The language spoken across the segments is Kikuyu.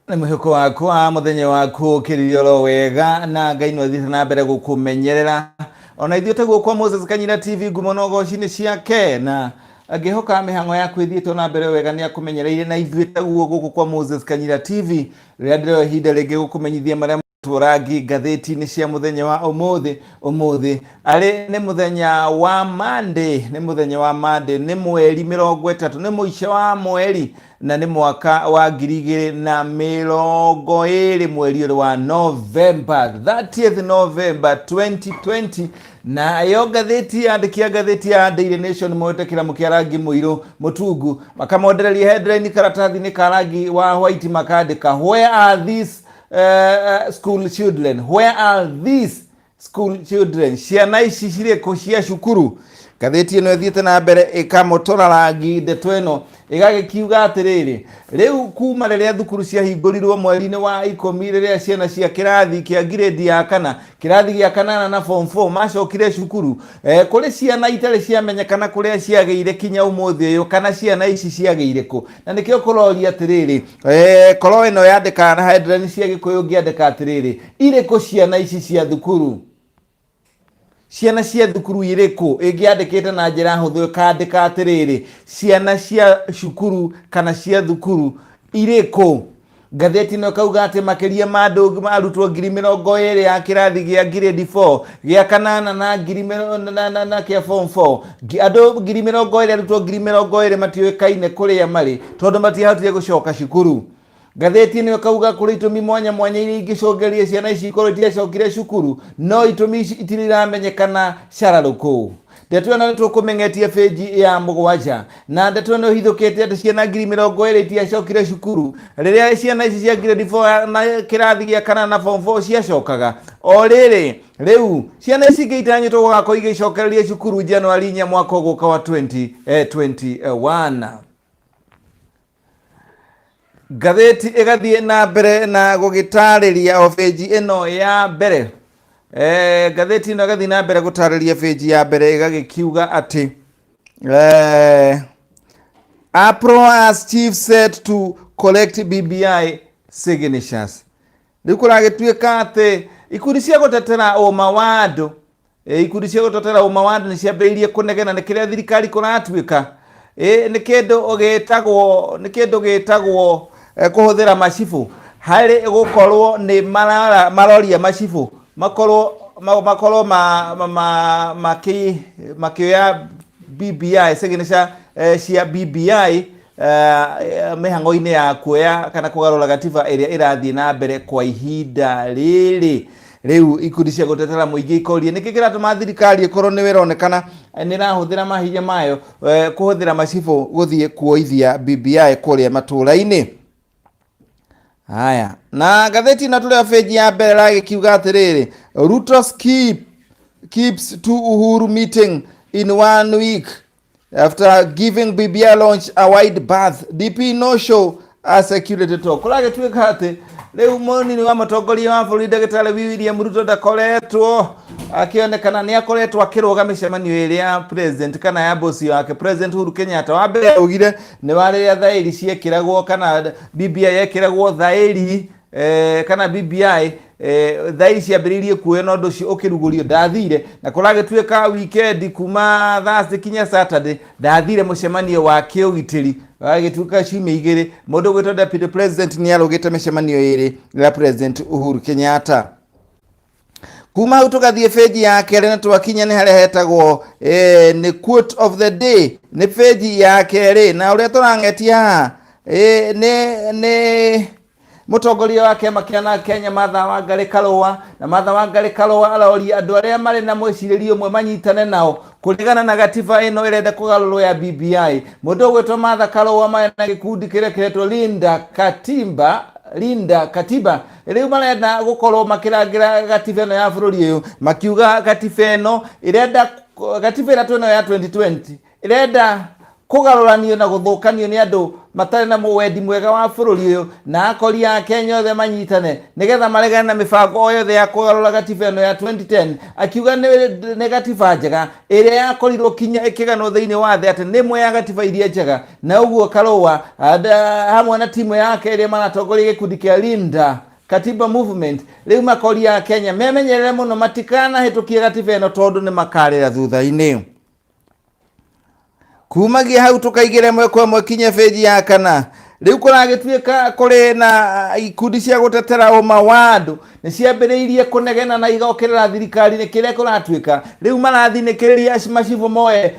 Nĩ mwĩhoko wakwa mũthenya waku ũkĩrire oro wega na Ngai no athiĩte na mbere gũkũmenyerera ona ithuĩ taguo kwa Moses Kanyira TV ngumo na ũgoci-inĩ ciake na ngĩhoka mĩhang'o yaku ĩthiĩte na mbere wega nĩ akũmenyereire na ithuĩ taguo gũkũ kwa Moses Kanyira TV rĩrĩa ndĩroya ihinda rĩngĩ gũkũmenyithia marĩa rangi ngathĩti-inĩ cia mũthenya wa ũmũthĩ. Ũmũthĩ arĩ nĩ mũthenya wa Monday, nĩ mũthenya wa Monday, nĩ mweri 30, nĩ mũico wa mweri na nĩ mwaka wa 2020, mweri ũrĩ wa November 30th November 2020. Nayo ngathĩti yandĩki ya ngathĩti ya Daily Nation moete kĩramu kĩa rangi mũirũ mũtungu, makamondereria headline karatathi-inĩ ka rangi wa white, makandĩka "Where are these school children? Where are these school children?" Ciana ici cirĩ kũ cia cukuru? Ngathĩti ĩno ĩthiĩte na mbere ĩkamotora rangi ndeto ĩno, ĩgagĩkiuga atĩrĩrĩ, rĩu kuma rĩrĩa thukuru ciahingũrirwo mweri-inĩ wa 10, rĩrĩa ciana cia kĩrathi kĩa ngirĩndi ya kana, kĩrathi gĩa kanana na form 4 macokire cukuru, kũrĩ ciana itarĩ ciamenyekana kũrĩa ciagĩire kinya ũmũthĩ ũyũ, kana ciana ici ciagĩire kũ. Na nĩkĩo kũroria atĩrĩrĩ, korwo ĩno yandĩkaga na headline cia Gĩkũyũ, ngĩandĩka atĩrĩrĩ, irĩ kũ ciana ici cia thukuru? Ciana cia thukuru irĩ kũ? Ĩngĩandĩkĩte na njĩra hũthũ ĩkandĩka atĩrĩrĩ, ciana cia cukuru kana cia thukuru irĩ kũ? Ngathĩti ĩno ĩkauga atĩ makĩria ma andũ arutwo 20,000 ya kĩrathi gĩa grade 4, gĩa kanana na ngiri na kĩa form 4, andũ 20,000, arutwo 20,000 matiũĩkaine kũrĩa marĩ tondũ matiahotire gũcoka cukuru. Ngathĩti ĩno ĩkauga kũrĩ itũmi mwanya mwanya iria ingĩcũngĩrĩria ciana ici ikorwo itiacokire cukuru, no itũmi ici itirĩ iramenyekana cararũkũ. Ndeto ĩno nĩ tũkũmeng'etie bĩnji ya 7, na ndeto ĩno ĩhithũkĩte atĩ ciana 20,000 itiacokire cukuru rĩrĩa ciana ici cia grade 4 na kĩrathi gĩa kana na form 4 ciacokaga. O rĩrĩ, rĩu ciana ici ingĩ itanyĩtwo gũgakorwo igĩcokereria cukuru Januari 4 mwaka ũgũka wa 2021. Ngathĩti ĩgathiĩ na mbere na gũgĩtarĩria o bĩnji ĩno ya mbere. Ngathĩti ĩno ĩgathiĩ na mbere gũtarĩria bĩnji ya mbere, ĩgagĩkiuga atĩ "Uproar chief set to collect BBI signatures". Rĩu kũragĩtuĩka atĩ ikundi cia gũtetera ũma wa andũ, ikundi cia gũtetera ũma wa andũ nĩ ciambĩrĩirie kũnegena nĩ kĩrĩa thirikari kũratuĩka nĩ kĩndũ gĩtagwo, nĩ kĩndũ gĩtagwo kũhũthĩra macibũ harĩ gũkorwo nĩ maroria macibũ makorwo makorwo makĩoya BBI signature, cia BBI, mĩhang'o-inĩ ya kuoya kana kũgarũra gatiba ĩrĩa ĩrathiĩ na mbere kwa ihinda rĩrĩ. Rĩu ikundi cia gũtetera mũingĩ ikoria nĩkĩ kĩratũma thirikari ĩkorwo nĩ ĩronekana nĩ ĩrahũthĩra mahinya mayo, kũhũthĩra macibũ gũthiĩ kuoithia BBI kũrĩa matũũra-inĩ. Haya, na ngathĩti ĩno tũrĩ o bĩnji ya mbere ragĩkiuga atĩrĩrĩ, "Ruto keeps to Uhuru meeting in one week after giving BBI launch a wide berth. DP no show a security talk." Kũragĩtuĩka atĩ rĩu mũnini wa mũtongoria wa bũrũri ndagĩtarĩ William Ruto ndakoretwo akĩonekana, nĩ akoretwo akĩrũga mĩcemanio ĩrĩa ya president kana ya bosi wake President Uhuru Kenyatta. Wa mbere augire nĩ wa rĩrĩa thaĩri ciekĩragwo kana BBI yekĩragwo thaĩri, kana BBI thaĩri ciambĩrĩirie kuoyo na ũndũ ũcio ũkĩrugũrio ndathire, na kũragĩtuĩka weekend kuma Thursday kinya Saturday ndathire mũcemanio wa kĩũgitĩri. Gagĩtuĩka ciumia 2 mũndũ gwĩtwo deputy president nĩ arũgĩte mĩcemanio ĩrĩ ya President Uhuru Kenyatta. Kuma hau tũgathiĩ bĩnji ya kerĩ, na twakinya nĩ harĩa hetagwo nĩ quote of the day. Nĩ bĩnji ya kerĩ, na ũrĩa tũrang'etia haha nĩ mũtongoria wa kĩama kĩa na Kenya Martha Wangari Karũa. Na Martha Wangari Karũa aroria andũ arĩa marĩ na mwĩcirĩrie ũmwe manyitane nao kũregana na gatiba ĩno ĩrenda kũgarũrwo ya BBI. Mũndũ ũgwĩtwo Martha Karũa marĩ na gĩkundi kĩrĩa kĩretwo Linda Katimba, Linda Katiba, rĩu marenda gũkorwo makĩrangĩra gatiba ĩno ya bũrũri ũyũ, makiuga gatiba ĩno ĩrenda, gatiba ĩrĩa twĩnayo ya 2020 ĩrenda kũgarũranio na gũthũkanio nĩ andũ. Matarĩ na wendi mwega wa bũrũri ũyũ, na akoria a Kenya othe manyitane nĩgetha maregane na mĩbango o yothe ya kũgarũra gatiba ĩno ya 2010, akiuga nĩ gatiba njega ĩrĩa yakorirwo kinya ĩkĩganwo thĩinĩ wa thĩ atĩ nĩ ĩmwe ya gatiba iria njega. Na ũguo Karũa hamwe na timu yake ĩrĩa maratongoria gĩkundi kĩa Linda Katiba Movement rĩu makoria a Kenya memenyerere mũno matikanahĩtũkie gatiba ĩno tondũ nĩ makarĩra thutha-inĩ. Kumagia hau tũkaigĩra ĩmwe kwa ĩmwe kinya bĩnji ya kana. Rĩu kũragĩtuĩka kũrĩ na ikundi cia gũtetera ũma wa andũ nĩ ciambĩrĩirie kũnegena na igokĩrĩra thirikari nĩ kĩrĩa kũratuĩka. Rĩu marathinĩkĩrĩria macibũ moe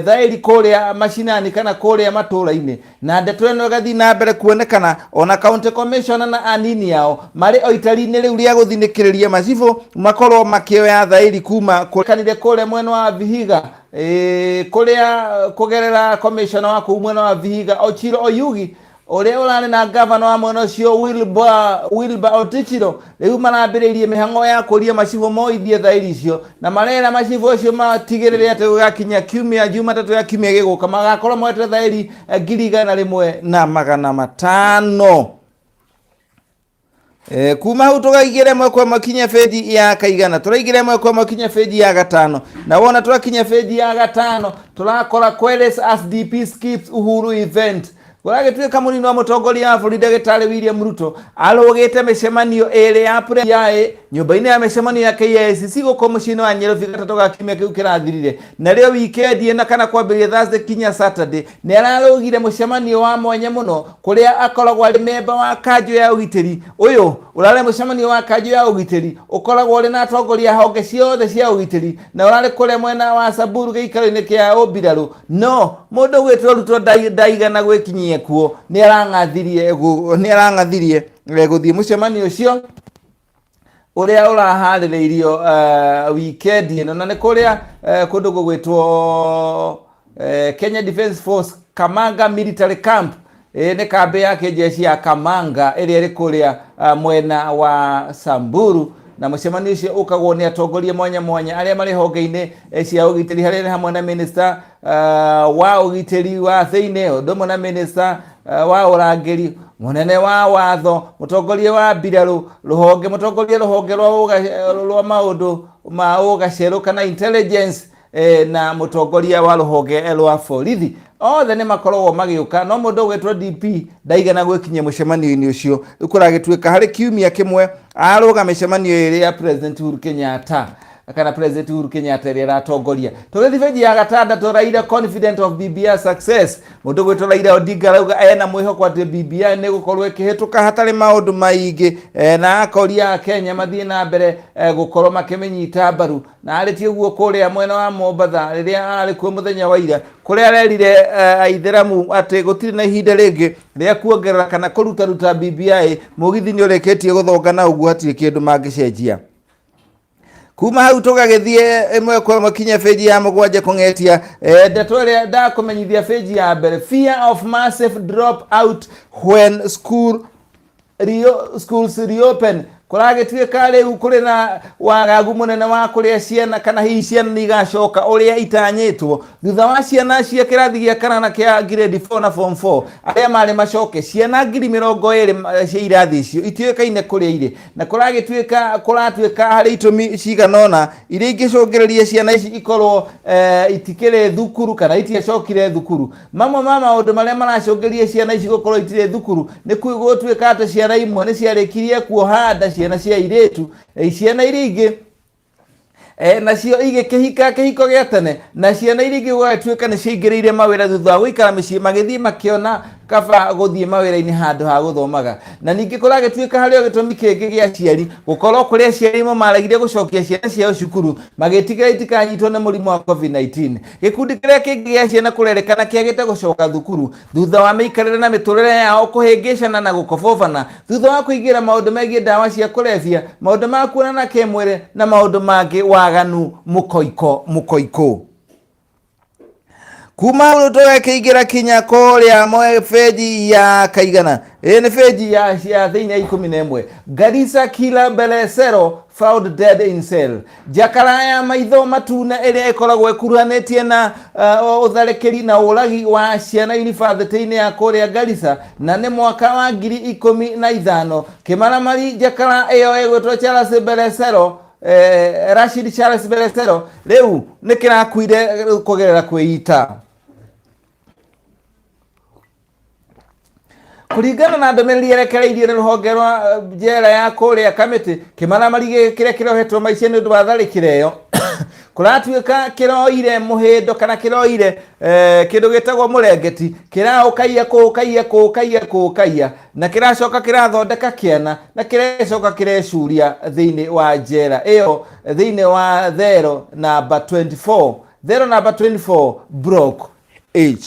thaĩri kũrĩa macinani kana kũrĩa matũũra-inĩ, na ndeto ĩno ĩgathiĩ na mbere kuonekana ona county commissioner na anini ao marĩ o itari-inĩ rĩu rĩa gũthinĩkĩrĩria macibũ makorwo makĩoya thaĩri kuma kanire kũrĩa mwena wa Vihiga, kũrĩa kũgerera commissioner wa kũu mwena wa Vihiga Ochilo Oyugi ũrĩa ũrarĩ na gavana wa mwena ũcio Wilbur Otichilo. Rĩu marambĩrĩirie mĩhang'o ya kũria macibũ moithie thaĩri icio, na marera macibũ acio matigĩrĩre atĩ gũgakinya kiumia Jumatatũ ya kiumia gĩgũka magakorwo moete thaĩri 1,500. Kuma hau tũkaingĩra ĩmwe kwa ĩmwe kinya benji ya kaigana, tũraingĩra ĩmwe kwa ĩmwe kinya benji ya gatano, na wona twakinya benji ya gatano tũrakora Queries as DP skips Uhuru event. Kũragĩtuĩka mũnini wa mũtongoria wa bũrũri ndagĩtarĩ William Ruto arũgĩte mĩcemanio ĩrĩ ya PREA nyũmba-inĩ ya mĩcemanio ya KICC gũkũ mũciĩ-inĩ wa Nyairobi gatatũ ga kiumia kĩu kĩrathirire, na rĩo weekend ĩno kana kwambĩrĩria Thursday kinya Saturday nĩ ararũgire mũcemanio wa mwanya mũno kũrĩa akoragwo arĩ memba wa kanjũ ya ũgitĩri. Ũyũ ũrarĩ mũcemanio wa kanjũ ya ũgitĩri ũkoragwo ũrĩ na atongoria honge ciothe cia ũgitĩri, na ũrarĩ kũrĩa mwena wa Samburu gĩikaro-inĩ kĩa ũmbirarũ, no mũndũ ũgwĩtwo Ruto ndaigana gwĩkinyia kuo, nĩ arang'athirie gũthiĩ mũcemanio ũcio ũrĩa ũraharĩrĩirio weekend ĩno, na nĩ kũrĩa kũndũ gũgwĩtwo Kenya Defence Force Kamanga Military Camp. Nĩ kambĩ ya kĩnjeshi ya Kamanga ĩrĩa ĩrĩ kũrĩa mwena wa Samburu, na mũcemanio ũcio ũkagwo nĩ atongoria mwanya mwanya arĩa marĩ honge-inĩ cia ũgitĩri, harĩa nĩ hamwe na minister wa ũgitĩri wa thĩinĩ, ũndũ ũmwe na minister wa ũrangĩri, mũnene wa watho, mũtongoria wa mbirarũ rũhonge, mũtongoria rũhonge rwa maũndũ ma ũgacerũ kana intelligence, na mũtongoria wa rũhonge rwa borithi. Othe nĩ makoragwo magĩũka, no mũndũ ũgwĩtwo DP ndaigana gwĩkinyia mũcemanio-inĩ ũcio. Rĩu kũragĩtuĩka harĩ kiumia kĩmwe arũga mĩcemanio ĩrĩ ya President Uhuru Kenyatta kana President Uhuru Kenyatta ĩrĩa ĩratongoria. Tũgĩthiĩ benji ya gatandatũ, Raila confident of BBI success. Mũndũ gwĩtwo Raila Odinga arauga ena mwĩhoko atĩ BBI nĩ gũkorwo ĩkĩhĩtũka hatarĩ maũndũ maingĩ, na akoria a Kenya mathiĩ na mbere gũkorwo makĩmĩnyita mbaru. Na arĩtie ũguo kũrĩa mwena wa Mombatha rĩrĩa arĩ kuo mũthenya wa ira, kũrĩa arerire aithĩramu atĩ gũtirĩ na ihinda rĩngĩ rĩa kuongerera kana kũrutaruta BBI, mũgithi nĩ ũrĩkĩtie gũthonga na ũguo hatirĩ kĩndũ mangĩcenjia. Kuma hau tũgagĩthiĩ ĩmwe kwa ĩmwe kinya benji ya mũgwanja kũng'etia ndeto ĩrĩa ndakũmenyithia benji ya mbere, fear of massive drop out when schools reopen. Kũragĩtuĩka rĩu kũrĩ na wagagu mũnene wa kũrĩa ciana kana hihi ciana nĩ igacoka ũrĩa itanyĩtwo thutha wa ciana cia kĩrathi gĩa kanana kĩa grade 4 na form 4 arĩa marĩ macoke. Ciana 20,000 cia irathi icio itiũĩkaine kũrĩa irĩ, na kũragĩtuĩka kũratuĩka harĩ itũmi cigana ũna iria ingĩcũngĩrĩria ciana ici ikorwo itikĩrĩ thukuru kana itiacokire thukuru. Mamwe ma maũndũ marĩa maracũngĩria ciana ici gũkorwo itirĩ thukuru nĩ gũtuĩka atĩ ciana imwe nĩ ciarĩkirie kuoha nda, ciana cia airĩtu, ciana iria ingĩ nacio igĩkĩhika kĩhiko gĩa tene, na ciana iria ingĩ gũgatuĩka nĩ ciaingĩrĩire mawĩra thutha wa gũikara mĩciĩ, magĩthiĩ makĩona kaba gũthiĩ mawĩra-inĩ handũ ha gũthomaga. Na ningĩ kũragĩtuĩka harĩ o gĩtũmi kĩngĩ gĩa aciari gũkorwo kũrĩ aciari amwe maregire gũcokia ciana ciao cukuru magĩtigĩra itikanyitwo nĩ mũrimũ wa COVID-19. Gĩkundi kĩrĩa kĩngĩ gĩa ciana kũrerĩkana kĩagĩte gũcoka thukuru thutha wa mĩikarĩre na mĩtũrĩre yao kũhĩngĩcana na gũkobobana thutha wa kũingĩra maũndũ megiĩ ndawa cia kũrebia, maũndũ ma kuonana kĩmwĩrĩ na maũndũ mangĩ waganu mũkoiko mũkoiko. Kuma hau tũgakĩingĩra kinya kũrĩa benji ya kaigana, ĩ nĩ benji ya thĩinĩ ya 11. Garissa killer Belesero Found dead in cell. Njakara ya maitho matune ĩrĩa ĩkoragwo ĩkuruhanĩtie na ũtharĩkĩri na ũragi wa ciana yunibacĩtĩ-inĩ ya kũrĩa Garissa na nĩ mwaka wa 2015. Kĩmaramari njakara ĩyo ĩgwĩtwo Charles Beresero, Rashid Charles Beresero rĩu nĩ kĩrakuire kũgerera kwĩita. Kũringana na ndũmĩrĩri yerekereirio nĩ rũhonge rwa njera ya kũrĩa Kamĩtĩ, kĩmaramari gĩkĩ kĩrĩa kĩrohetwo maica nĩ ũndũ wa tharĩkĩra ĩyo kũratuĩka kĩroire mũhĩndo kana kĩroire kĩndũ gĩtagwo mũrengeti, kĩraũkaiya kũũkaiya kũũkaiya kũũkaiya na kĩracoka kĩrathondeka kĩana na kĩrecoka kĩrecuria thĩinĩ wa njera ĩyo thĩinĩ wa thero namba 24, thero namba 24 block H.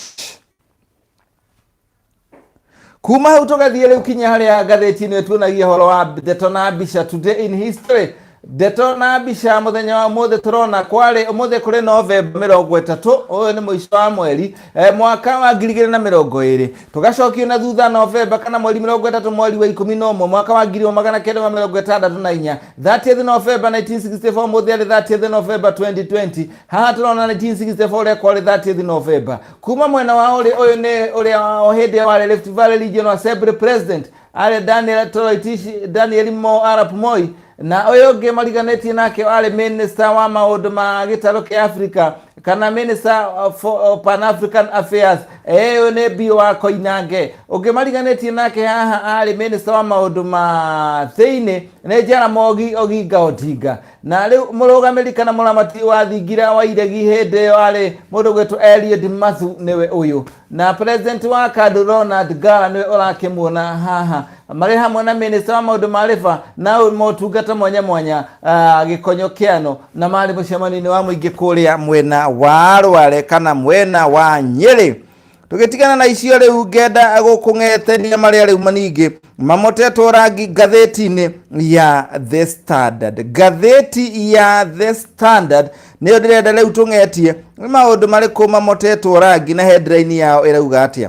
Kuma hau tũgathiĩ rĩu kinya harĩa ngathĩti ĩno ĩtuonagia ũhoro wa ndeto na mbica, today in history. Ndeto na mbica mũthenya wa ũmũthĩ tũrona kwarĩ ũmũthĩ kũrĩ Novemba 30, ũyũ nĩ mũico wa mweri, mwaka wa 2020. Tũgacokio na thutha Novemba kana mweri 30 mweri wa 11 mwaka wa 1964, 30th November 1964, ũmũthĩ arĩ 30th November 2020. Haha tũrona 1964 ũrĩa kwarĩ 30th November. Kuma mwena wa ũrĩ ũyũ nĩ ũrĩa o hĩndĩ warĩ Rift Valley Regional Assembly President arĩ Daniel Toroitich Daniel Mo Arap Moi, na ũyũ ũngĩ mariganĩtie nake arĩ minister wa maũndũ ma gĩtarũ kĩa Africa kana minister for Pan African Affairs, ũyũ nĩ Biũ wa Koinange. Ũngĩ mariganĩtie nake haha arĩ minister wa maũndũ ma thĩinĩ nĩ Jaramogi Oginga Odinga. Na rĩu mũrũgamĩri kana mũramati wa thingira wa iregi hĩndĩ ĩyo arĩ mũndũ gwĩtwo Eliud Mathu nĩwe ũyũ, na president wa KANU Ronald Ngala nĩwe ũrakĩmuona haha marĩ hamwe na minister wa maũndũ ma rĩba na motungata mwanya mwanya, Gĩkonyo Kĩano, na marĩ mũcemanio-inĩ wa mũingĩ kũrĩa mwena wa Rware kana mwena wa Nyĩrĩ. Tũgĩtigana na icio rĩu ngenda gũkũng'etenia marĩa rĩu maningĩ mamotetwo rangi ngathĩti-inĩ ya The Standard. Ngathĩti ya The Standard nĩyo ndĩrenda rĩu tũng'etie nĩ maũndũ marĩkũ mamotetwo rangi na headline yao ĩrauga atĩa.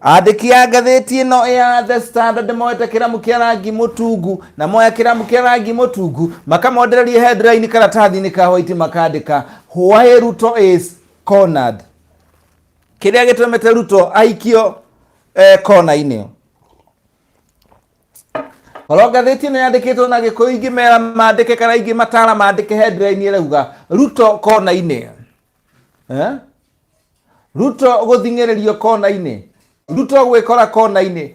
Andĩki a ngathĩti ĩno ya The Standard moete kĩramu kĩa rangi mũtungu na moya kĩramu kĩa rangi mũtungu makamondereria headline karatathi-inĩ ka white makandĩka Why Ruto is cornered. Kĩrĩa gĩtũmĩte Ruto aikio kona-inĩ. Oro ngathĩti ĩno yandĩkĩtwo na Gĩkũyũ, ingĩ mera mandĩke kana ingĩ matara mandĩke headline ĩrauga Ruto kona-inĩ. Ruto gũthing'ĩrĩrio kona-inĩ, Ruto gwĩkora kona-inĩ.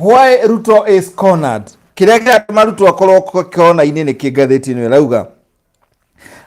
Why Ruto is cornered. Kĩrĩa kĩratũma Ruto akorwo kona-inĩ nĩkĩ ngathĩti ĩno ĩrauga.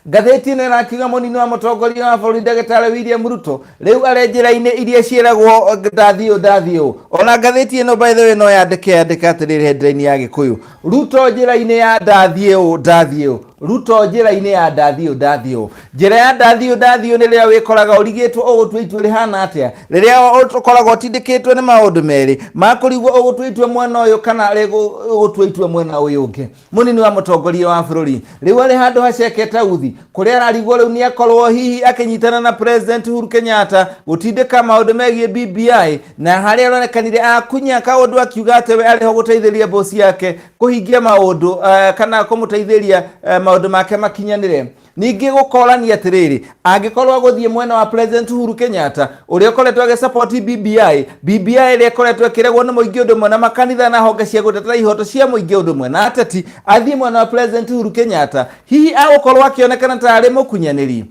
Ngathĩti ĩno ĩrakiuga mũnini wa mũtongoria wa bũrũri ndagĩtarĩ William Ruto rĩu arĩ njĩra-inĩ iria ciĩragwo ndathiĩ ndathiĩ ũũ. Ona ngathĩti ĩno by the way no yandĩke yandĩke atĩrĩrĩ headline ya Gĩkũyũ, Ruto njĩra-inĩ ya ndathiĩ ũũ ndathiĩ ũũ, Ruto njĩra-inĩ ya ndathiĩ ũũ ndathiĩ ũũ. Njĩra ya ndathiĩ ũũ ndathiĩ ũũ nĩ rĩrĩa wĩkoraga ũrigĩtwo ũgũtua itua rĩhana atĩa, rĩrĩa ũkoragwo ũtindĩkĩtwo nĩ maũndũ merĩ ma kũrigwo ũgũtua itua mwena ũyũ kana ũgũtua itua mwena ũyũ ũngĩ. Mũnini wa mũtongoria wa bũrũri rĩu arĩ handũ hacekete uthi kũrĩa ararigwo rĩu nĩ akorwo hihi akĩnyitana na President Uhuru Kenyatta gũtindĩka maũndũ megiĩ BBI, na harĩa aronekanire akunya kaũndũ akiuga atĩ we arĩ ho gũteithĩrĩria bosi yake kũhingia maũndũ, kana kũmũteithĩrĩria maũndũ make makinyanĩre. Ningĩ gũkorania atĩrĩrĩ, angĩkorwo gũthiĩ mwena wa President Uhuru Kenyatta ũrĩa ũkoretwo agĩsupport BBI, BBI ĩrĩa ĩkoretwo ĩkĩregwo nĩ mũingĩ ũndũ ũmwe na makanitha na honge cia gũtetera ihoto cia mũingĩ ũndũ ũmwe na ateti, athiĩ mwena wa President Uhuru Kenyatta, hihi agũkorwo akĩonekana ta arĩ mũkunyanĩri,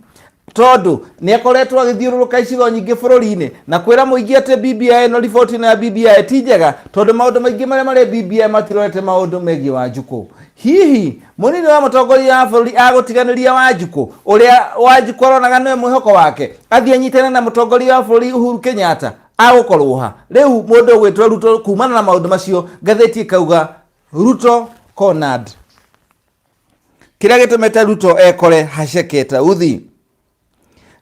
tondũ nĩ akoretwo agĩthiũrũrũka icigo nyingĩ bũrũri-inĩ na kwĩra mũingĩ atĩ BBI ĩno, riboti ĩno ya BBI ti njega, tondũ maũndũ maingĩ marĩa marĩ BBI matirorete maũndũ megiĩ Wanjikũ. Hihi mũnini wa mũtongoria wa bũrũri agũtiganĩria Wanjikũ, ũrĩa Wanjikũ aronaga nĩwe mwĩhoko wake, athiĩ anyitane na mũtongoria wa bũrũri Uhuru Kenyatta, agũkorwo ha rĩu mũndũ ũgwĩtwo Ruto? Kumana na maũndũ macio ngathĩti ĩkauga Ruto cornered, kĩrĩa gĩtũmĩte Ruto ekore hacekete uthi.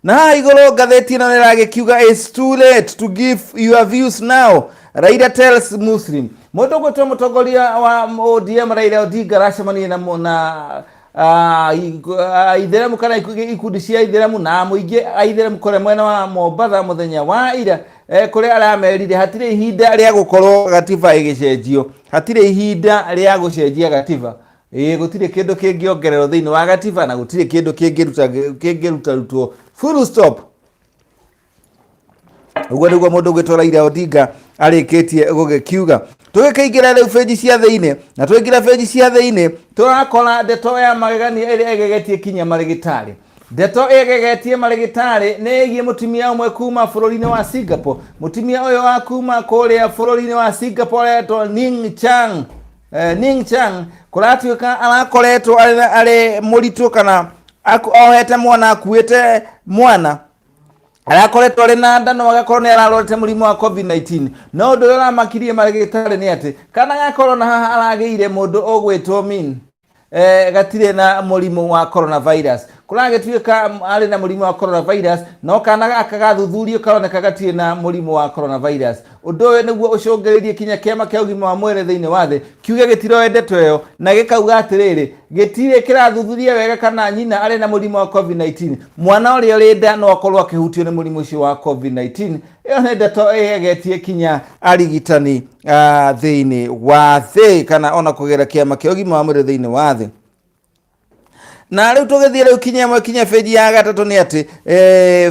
Na haha igũrũ ngathĩti ĩno nĩragĩkiuga it's too late to give your views now, Raila tells Muslim. Mũndũ ũgwĩtwo mũtongoria wa ODM Raila Odinga aracemania na aithĩramu kana ikundi cia aithĩramu na mũingĩ aithĩramu kũrĩa mwena wa Mombatha mũthenya wa ira, kũrĩa aramerire hatirĩ ihinda rĩa gũkorwo gatiba ĩgĩcenjio, hatirĩ ihinda rĩa gũcenjia gatiba. Ĩĩ, gũtirĩ kĩndũ kĩngĩongererwo thĩinĩ wa gatiba na gũtirĩ kĩndũ kĩngĩruta kĩngĩrutarutwo, full stop. Ũguo nĩguo mũndũ ũgwĩtwo Raila Odinga arĩkĩtie gũgĩkiuga. Tũgĩkĩingĩra rĩu benji cia thĩinĩ, na twaingĩra benji cia thĩinĩ tũrakora ndeto ya magegania ĩrĩa ĩgegetie kinya marĩgĩtarĩ. Ndeto ĩgegetie marĩgĩtarĩ nĩ ĩgiĩ mũtumia ũmwe kuma bũrũri-inĩ wa Singapore. Mũtumia ũyũ wa kuma kũrĩa bũrũri-inĩ wa Singapore aretwo Ning Chang. Ning Chang kũratuĩka arakoretwo arĩ mũritũ kana ohete mwana, akuĩte mwana, arakoretwo arĩ na nda no agakorwo nĩ ararwarĩte mũrimũ wa COVID-19. No ũndũ ũrĩa ũramakirie marĩgĩtarĩ nĩ atĩ kana ga corona haha aragĩire mũndũ ũgwĩtwo Min gatirĩ na mũrimũ wa coronavirus. Kũragĩtuĩka arĩ na mũrimũ wa coronavirus, no kana gaka gathuthurio karoneka gatirĩ na mũrimũ wa coronavirus. Ũndũ ũyũ nĩguo ũcũngĩrĩirie kinya kĩama kĩa ũgima wa mwĩrĩ thĩinĩ wa thĩ kiuge gĩtiroe ndeto ĩyo, na gĩkauga atĩrĩrĩ, gĩtirĩ kĩrathuthuria wega kana nyina arĩ na mũrimũ wa COVID-19, mwana ũrĩa ũrĩ nda no akorwo akĩhutio nĩ mũrimũ ũcio wa COVID-19. Ĩyo nĩ ndeto ĩgegetie kinya arigitani thĩinĩ wa thĩ kana ona kũgera kĩama kĩa ũgima wa mwĩrĩ thĩinĩ wa thĩ. Na rĩu tũgĩthiĩ rĩu kinya ĩmwe kinya benji ya gatatũ nĩ atĩ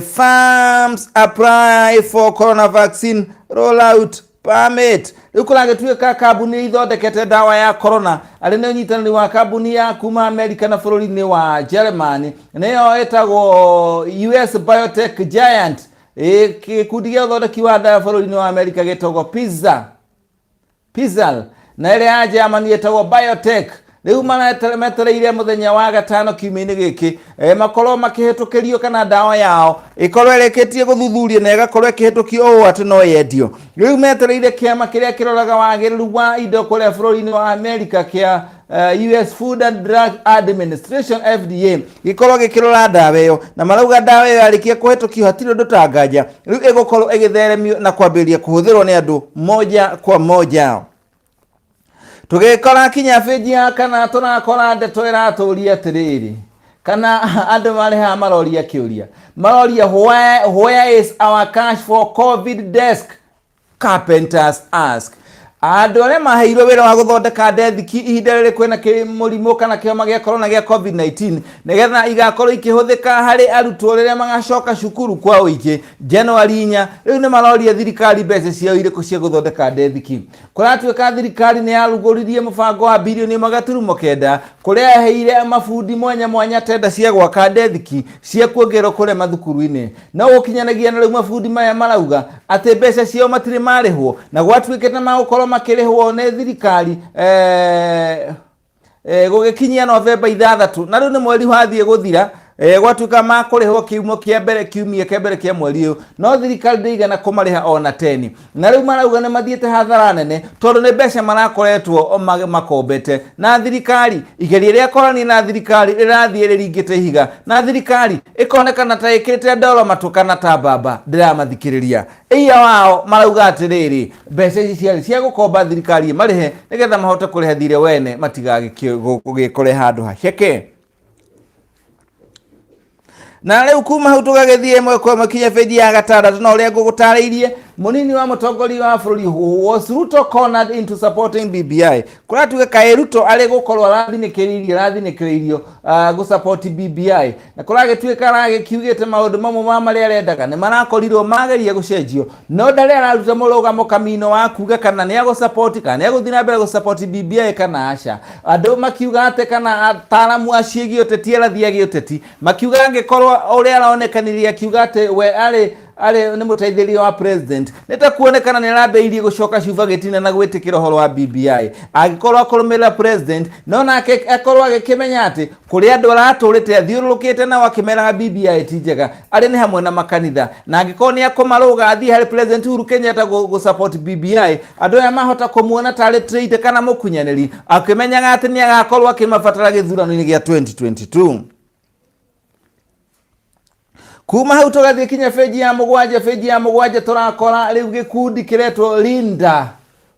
farms apply for corona vaccine rollout permit. Rĩu kũragĩtuĩka kambuni ithondekete ndawa ya corona arĩ nĩ ũnyitanĩri wa kambuni ya kuma Amerika na bũrũri-inĩ wa Germany, nĩyo ĩtagwo US Biotech Giant. Gĩkundi gĩa ũthondeki wa ndawa bũrũri-inĩ wa Amerika gĩtagwo Pfizer Pfizer na ĩrĩa ya Germany ĩtagwo Biotech. Rĩu metereire mũthenya wa gatano kiumia-inĩ gĩkĩ makorwo makĩhĩtũkĩrio kana ndawa yao ĩkorwo ĩrĩkĩtie gũthuthurio na ĩgakorwo ĩkĩhĩtũkio ũũ atĩ no yendio. Rĩu metereire kĩama kĩrĩa kĩroraga wagĩrĩru wa indo kũrĩa bũrũri-inĩ wa Amerika kĩa US Food and Drug Administration, FDA, gĩkorwo gĩkĩrora ndawa ĩyo, na marauga ndawa ĩyo yarĩkia kũhĩtũkio hatirĩ ũndũ ta nganja rĩu ĩgũkorwo ĩgĩtheremio na kwambĩrĩria kũhũthĩrwo nĩ andũ moja kwa moja. Tũgĩkora kinya benji ya kana tũrakora ndeto ĩratũria atĩrĩrĩ, kana andũ marĩ haha maroria kĩũria, maroria where is our cash for COVID desk, carpenters ask. Andũ arĩa maheirwo wĩra wa gũthondeka ndethiki ihinda rĩrĩ kwĩna mũrimũ kana kĩhoma gĩa corona gĩa COVID-19, nĩgetha igakorwo ikĩhũthĩka harĩ arutwo rĩrĩa magacoka cukuru kwa ũingĩ January 4, rĩu nĩ maroria thirikari mbeca ciao irĩkũ cia gũthondeka ndethiki. Kũratuĩka thirikari nĩ yarugũririe mũbango wa birioni 1.9 kũrĩa yaheire mabundi mwanya mwanya tenda cia gwaka ndethiki cia kuongererwo kũrĩa mathukuru-inĩ, no gũkinyanagia na rĩu mabundi maya marauga atĩ mbeca ciao matirĩ marĩhwo, na gwatuĩkĩte magũkorwo makĩrĩhwo nĩ thirikari gũgĩkinyia Novemba 6, na rĩu nĩ mweri wathiĩ gũthira. Gwatuĩka makũrĩhwo kiumia kĩa mbere, kiumia kĩa mbere kĩa mweri ũyũ, no thirikari ndĩigana kũmarĩha ona teni, na rĩu marauga nĩ mathiĩte hathara nene tondũ nĩ mbeca marakoretwo makombete na thirikari. Igeria rĩa kwaranĩria na thirikari rĩrathiĩ rĩringĩte ihiga, na thirikari ĩkonekana ta ĩkĩrĩte ndoro matũ kana ta mbamba ndĩramathikĩrĩria. Ĩia wao marauga atĩrĩrĩ, mbeca ici ciarĩ cia gũkomba thirikari ĩmarĩhe nĩgetha mahote kũrĩha thirĩ wene matigagĩkore handũ haceke. Na rĩu kuma hau tũgagĩthiĩ ĩmwe kwa ĩmwe kinya benji ya gatandatũ, na ũrĩa ngũgũtarĩirie, mũnini wa mũtongoria wa bũrũri was Ruto cornered into supporting BBI. Kũratuĩka kaĩ Ruto arĩ gũkorwo arathinĩkĩrĩirio gũsupport BBI, na kũragĩtuĩka aragĩkiugĩte maũndũ mamwe ma marĩa arendaga nĩ marakorirwo mageria gũcenjio, no ndarĩ araruta mũrũgamo kamino wa kuga kana nĩ agũsupport kana nĩ agũthiĩ na mbere gũsupport BBI kana aca. Andũ makiuga atĩ kana ataaramu acio gĩũteti, arathi a gĩũteti makiuga angĩkorwo ũrĩa aronekanirie akiuga atĩ we arĩ nĩ mũteithĩrĩria wa president, nĩ ta kuonekana nĩ arambĩrĩirie gũcoka cuba gĩtina na gwĩtĩkĩra ũhoro wa BBI angĩkorwo akũrũmĩrĩra president, no nake akorwo agĩkĩmenya atĩ kũrĩ andũ aratũrĩte athiũrũrũkĩte nao akĩmeraga BBI ti njega, arĩ nĩ hamwe na makanitha, na angĩkorwo nĩ akũmarũga athiĩ harĩ President Uhuru Kenyatta gũ support BBI, andũ aya mahota kũmuona tarĩ traitor kana mũkunyanĩri, akĩmenyaga atĩ nĩ agakorwo akĩmabatara gĩthurano-inĩ gĩa 2022. Kuma hau tũgathiĩ kinya benji ya mũgwanja. Benji ya mũgwanja tũrakora rĩu gĩkundi kĩretwo Linda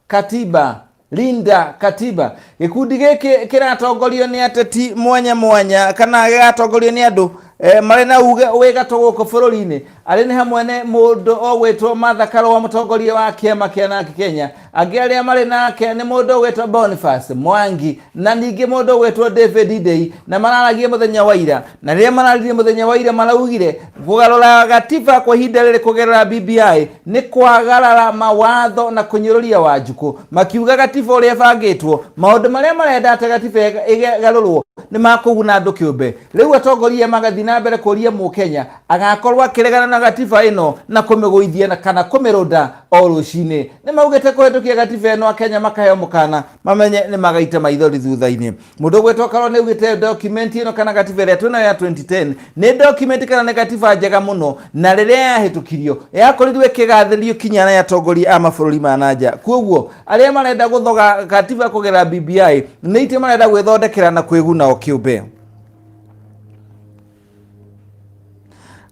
Katiba. Linda Katiba, gĩkundi gĩkĩ kĩratongorio nĩ ateti mwanya mwanya kana gĩgatongorio nĩ andũ marĩ na uge wĩ gatũ gũkũ bũrũri-inĩ. Arĩ nĩ hamwe nĩ mũndũ ũgwĩtwo Martha Karũa, mũtongoria wa kĩama kĩa NARC Kenya. Angĩ arĩa marĩ nake nĩ mũndũ ũgwĩtwo Boniface Mwangi na ningĩ mũndũ ũgwĩtwo David Ndei, na mararagia mũthenya wa ira. Na rĩrĩa mararirie mũthenya wa ira maraugire kũgarũra gatiba kwa ihinda rĩrĩ kũgerera BBI nĩ kwagarara mawatho na kũnyũrũria Wanjikũ, makiuga gatiba ũrĩa ĩbangĩtwo, maũndũ marĩa marenda atĩ gatiba ĩgarũrwo nĩ makũguna andũ kĩũmbe. Rĩu atongoria magathiĩ na mbere kũria mũkenya agakorwo akĩregana na gatiba ĩno na kũmĩgũithia na kana kũmĩrũnda o rũcinĩ. Nĩ maugĩte kũhĩtũkia gatiba ĩno akenya makaheo mũkana mamenye nĩ magaita maithori thutha-inĩ. Mũndũ ũgwĩtwo Karua nĩ augĩte document ĩno kana gatiba ĩrĩa twĩnayo ya 2010 nĩ document kana nĩ gatiba njega mũno, na rĩrĩa yahĩtũkirio yakorirwo ĩkĩgathĩrĩrio kinya nĩ atongoria a mabũrũri ma na nja. Kuoguo arĩa marenda gũthoga gatiba kũgerera BBI nĩ itĩ marenda gwĩthondekera na kwĩguna o kĩũmbe.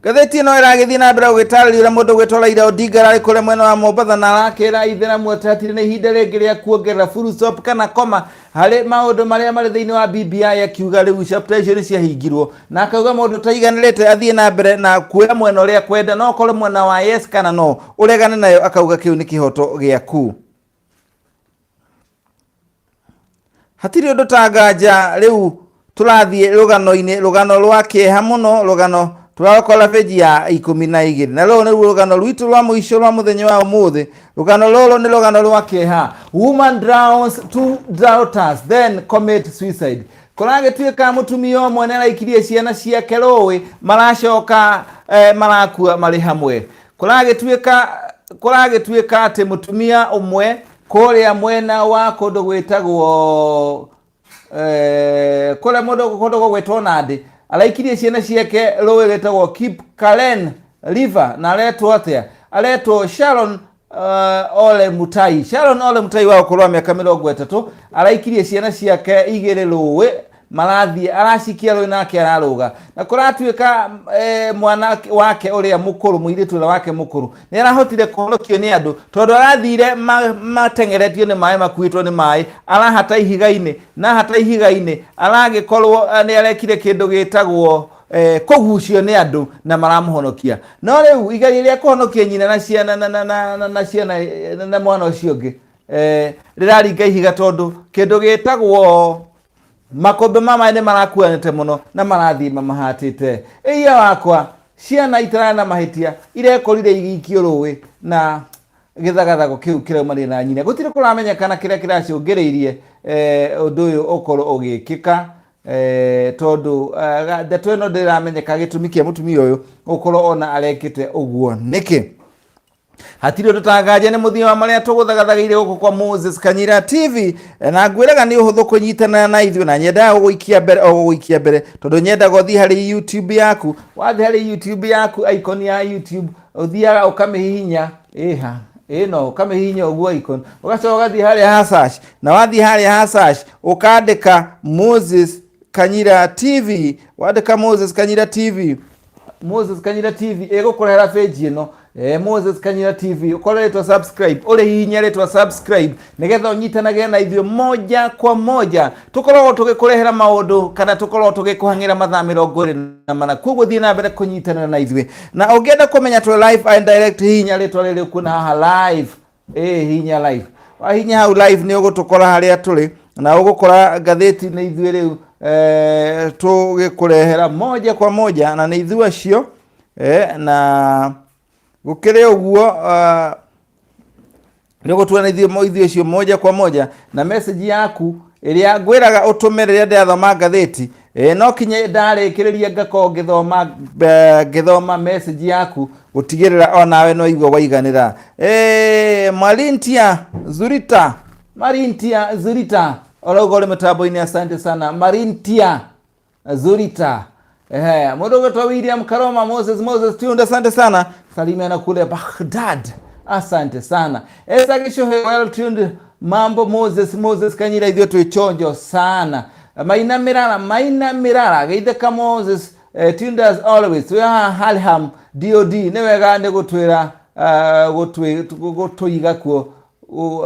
Ngathĩti ĩno ĩragĩthiĩ na mbere gũgĩtarĩria ũrĩa mũndũ gwĩtwo Raila Odinga ararĩ kũrĩa mwena wa Mombatha na arakĩra aithĩramu atĩ hatirĩ na ihinda rĩngĩ rĩa kuongerera full stop kana koma harĩ maũndũ marĩa marĩ thĩinĩ wa BBI, akiuga rĩu chapter icio nĩ ciahingirwo, na akauga mũndũ ũtaiganĩrĩte athiĩ na mbere na kuoya mwena ũrĩa kwenda, no okorwo mwena wa yes kana no ũregane nayo, akauga kĩu nĩ kĩhoto gĩaku. Hatirĩ ũndũ ta nganja rĩu tũrathiĩ rũgano-inĩ, rũgano rwa kĩeha mũno, rũgano tũrarũkora benji ya 12, na rũrũ nĩruo rũgano rwitũ rwa mũico rwa mũthenya wa ũmũthĩ. Rũgano rũrũ nĩ rũgano rwa kĩeha. Woman drowns two daughters then commit suicide. Kũragĩtuĩka mũtumia ũmwe nĩ araikirie ciana ciake rũĩ, maracoka marakua marĩ hamwe. Kũragĩtuĩka atĩ mũtumia ũmwe kũrĩa mwena wa kũndũ gwĩtagwo kũrĩa mũndũ kũndũ gũgwĩtwo Nandi araikirie ciana ciake rũĩ rwĩtagwo Kipkaren River, na aretwo atĩa? Aretwo Sharon Ole Mutai. Sharon Ole Mutai wa ũkũrũ wa mĩaka 30 araikirie ciana ciake igĩrĩ rũĩ, marathiĩ aracikia rũĩ nake ararũga, na kũratuĩka mwana wake ũrĩa mũkũrũ, mũirĩtu ũrĩa wake mũkũrũ, nĩ arahotire kũhonokio nĩ andũ tondũ arathire mateng'eretio nĩ maĩ, makuĩtwo nĩ maĩ, arahata ihiga-inĩ, na hata ihiga-inĩ aragĩkorwo nĩ arekire kĩndũ gĩtagwo kũgucio nĩ andũ na maramũhonokia. No rĩu igeria rĩa kũhonokia nyina na ciana na ciana na mwana ũcio ũngĩ rĩraringa ihiga, tondũ kĩndũ gĩtagwo makũmbĩ ma maĩ nĩ marakuanĩte mũno na marathiĩ mamahatĩte. Ĩiya wakwa, ciana itararĩ na mahĩtia irekorire igĩikio rũĩ na gĩthagathago kĩu kĩraumanire na nyina. Gũtirĩ kũramenyekana kĩrĩa kĩracũngĩrĩirie ũndũ ũyũ ũkorwo ũgĩkĩka, tondũ ndeto ĩno ndĩramenyeka gĩtũmi kĩa mũtumia ũyũ gũkorwo ona arekĩte ũguo nĩkĩ. Hatirĩ ũndũ tanganja nĩ mũthia wa marĩa tũgũthagathagĩire gũkũ kwa Moses Kanyira TV, na ngwĩraga nĩ ũhũthũ kũnyitana na ithuĩ, na nyendaga gũgũikia mbere o gũgũikia mbere, tondũ nyendaga ũthiĩ harĩ YouTube yaku. Wathiĩ harĩ YouTube yaku, icon ya YouTube ũthiaga ũkamĩhihinya, ĩha ĩno, ũkamĩhihinya ũguo icon, ũgacoka ũgathiĩ harĩa ha search, na wathiĩ harĩa ha search ũkandĩka Moses Kanyira TV. Wandĩka Moses Kanyira TV, Moses Kanyira TV ĩgũkũrehera page ĩno, Moses Kanyira TV, ũkore rĩtwa subscribe, ũrĩhihinye rĩtwa subscribe nĩgetha ũnyitanage na ithuĩ moja kwa moja. Tũkoragwo tũgĩkũrehera maũndũ kana tũkoragwo tũgĩkũhang'ĩra mathaa 24. Koguo thiĩ na mbere kũnyitanĩra na ithuĩ, na ũngĩenda kũmenya twĩ live and direct, hihinya rĩtwa rĩrĩ ũkuona haha live. Hihinya live. Wahinya hau live nĩ ũgũtũkora harĩa tũrĩ, na ũgũkora ngathĩti nĩ ithuĩ rĩu tũgĩkũrehera moja kwa moja, na nĩ ithuĩ acio. Na gũkĩrĩ ũguo, nĩ ũgũtuona ithuĩ acio moja kwa moja, na message yaku ĩrĩa ngwĩraga ũtũme rĩrĩa ndĩrathoma ngathĩti, no kinya ndarĩkĩrĩria ngakorwo ngĩthoma message yaku gũtigĩrĩra onawe no igua waiganĩra. Marintia Zurita, Marintia Zurita orauga ũrĩ mũtambo-inĩ, asante sana Marintia Zurita. Mũndũ ũgwĩtwo William Karoma, Moses Moses Tunde, asante sana, salimiana kule Baghdad, asante sana. Esa Gicuhe, well tuned, mambo Moses Moses Kanyira, ithuĩ twĩ chonjo sana. Maina Mirara, Maina Mirara geithĩka Moses, tuned as always, twĩ haha Halham DOD, nĩ wega nĩ gũtwĩra gũtũiga kuo.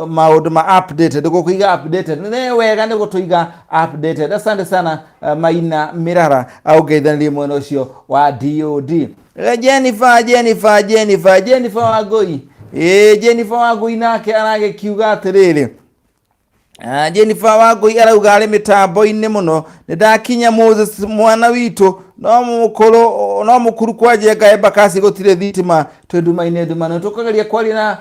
Maũndũ ma updated, gũkũiga updated nĩ wega, nĩ gũtũiga updated. Asante sana Maina Mirara aũngeithanirie mwena ũcio wa DOD. Jennifer, Jennifer, Jennifer, Jennifer Wangũi, ĩĩ, Jennifer Wangũi nake aragĩkiuga atĩrĩrĩ. Jennifer Wangũi arauga arĩ mĩtambo-inĩ mũno, nĩ ndakinya Moses mwana witũ no mũkũrũ no mũkuru kwa Njenga Embakasi gũtirĩ thitima, twĩ nduma-inĩ ndumano. Tũkageria kwaria na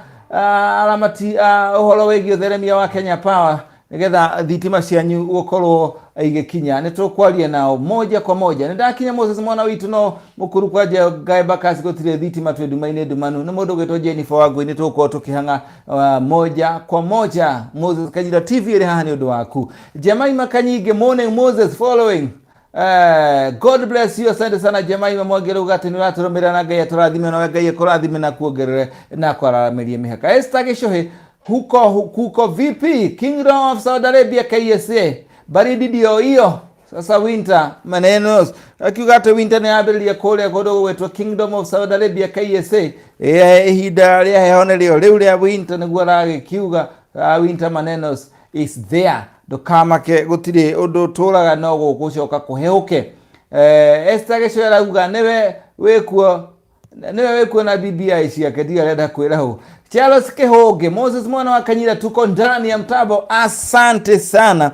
aramati a ũhoro wĩgiĩ ũtheremia wa Kenya Power nĩgetha thitima cianyu gũkorwo igĩkinya, nĩ tũkwaria nao moja kwa moja. Nĩ ndakinya Moses mwana witũ no mũkuru kwa Njenga Embakasi gũtirĩ thitima, twĩ nduma-inĩ ndumanu. Nĩ mũndũ ũgwĩtwo Jennifer Wangũi, nĩ tũgũkorwo tũkĩhang'a moja kwa moja. Moses Kanyira TV ĩrĩ haha nĩ ũndũ waku. Jemaima Kanyingĩ, morning Moses, following. God bless you, asante sana Jemaima Mwangi, rauga atĩ nĩ ũratũrũmĩrĩra na Ngai atũrathime, nawe Ngai akũrathime na kuongerere na kwararamĩrie mĩhaka. Esther Gĩcũhĩ, huko kuko vipi Kingdom of Saudi Arabia KSA? Baridi ndio hiyo sasa, winter maneno, akiuga atĩ winter nĩ yambĩrĩria kũrĩa kũndũ gũgwĩtwo Kingdom of Saudi Arabia KSA. Ihinda rĩa heho nĩrĩo rĩu rĩa winter, nĩguo aragĩkiuga. Winter manenos is there, ndũkamake, gũtirĩ ũndũ ũtũraga no gũgũcoka kũhehũke. Esther Gĩcũhĩ arauga nĩwe wĩkuo, nĩwe wĩkuo na BBI ciake, ndiga arenda kwĩra hũ. Charles Kihungi, Moses mwana wa Kanyira, tuko ndani ya mtambo, asante sana.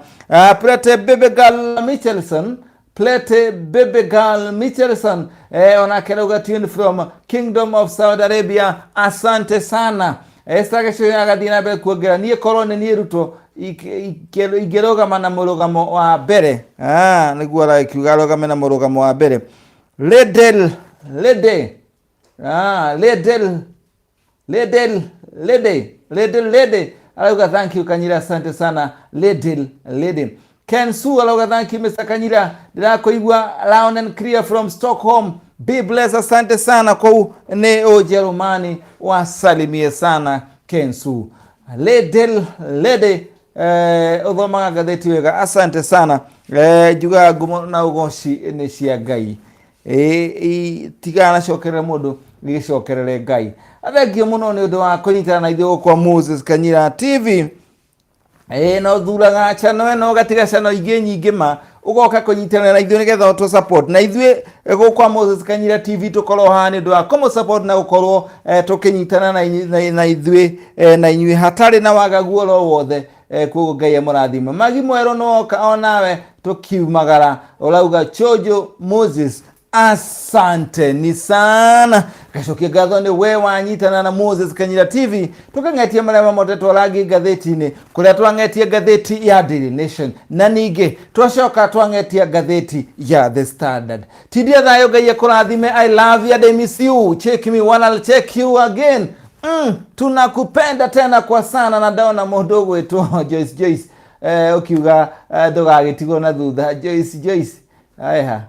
Prete Baby Girl Michelson, Plete Baby Girl Michelson, onake arauga tune from Kingdom of Saudi Arabia, asante sana. Esther Gĩcũhĩ agathiĩ na mbere kuongerera, niĩ korwo nĩ niĩ Ruto ingĩrũgama na mũrũgamo wa mbere. Nĩguo aragĩkiuga arũgame na mũrũgamo wa mbere. Ledel Lede, Ledel Ledel Lede, Ledel Lede arauga thank you Kanyira, asante sana Ledel Lede. Ken Su arauga thank you Mr. Kanyira, ndĩrakũigua loud and clear from Stockholm, be blessed, asante sana kũu nĩ Ũjerũmani, wasalimie sana Ken Su. Ledel Lede, ũthomaga ngathĩti wega, asante sana. Njugaga ngumo na ũgoci nĩ cia Ngai. Tiganacokerere mũndũ, gĩcokerere Ngai. Thengio mũno nĩ ũndũ wa kũnyitana na ithuĩ kwa Moses Kanyira TV. No thuraga channel ĩno, ũgatiga channel ingĩ nyingĩ ma ũgoka kũnyitana na ithuĩ nĩgetha ũtũ support na ithuĩ gũkũ kwa Moses Kanyira TV, tũkorwo haha nĩ ũndũ wa kũmũ support na gũkorwo tũkĩnyitana na ithuĩ na inyuĩ hatarĩ na wagagu oro wothe. Koguo Ngai amũrathime. Magi Mwerũ nĩwoka onawe tũkiumagara, ũrauga chojo Moses, asante ni sana. Gacokia ngatho nĩ we wanyitana na Moses Kanyira TV tũkang'etia marĩa mamotetwo rangi ngathĩti-inĩ, kũrĩa twang'etie ngathĩti ya Daily Nation na ningĩ twacoka twang'etia ngathĩti ya The Standard. Tindia thayũ, Ngai akũrathime. I love you and I miss you, check me when I'll check you again. Tunakupenda tena kwa sana. Na ndona mũndũ ũgwĩtwo Joyce Joyce, ũkiuga ndũgagĩtigwo na thutha. Joyce Joyce aiha,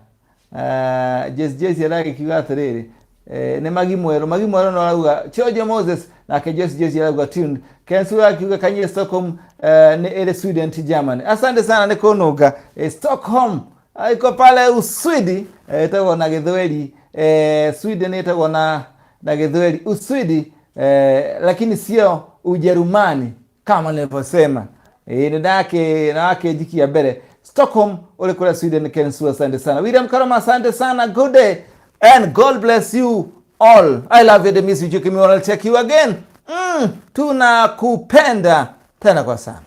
Joyce Joyce aragĩkiuga atĩrĩrĩ, nĩ Magi Mwerũ, Magi Mwerũ no arauga Chojo Moses, nake Joyce Joyce arauga tuned. Kensura akiuga Kanyira Stockholm, nĩ ĩrĩ Sweden ti Germany. Asante sana nĩ kũnũnga. Stockholm iko pale Uswidi, ĩtagwo na Gĩthweri, Sweden ĩtagwo na Gĩthweri Uswidi, lakini sio Ujerumani kama nilivyosema. Nĩ ndakĩnjikia mbere. Stockholm uri kule Sweden. Kensu, asante sana. William Karoma, asante sana. Good day and God bless you all. I love you, miss you, I'll check you again. Tunakupenda tena kwa sana.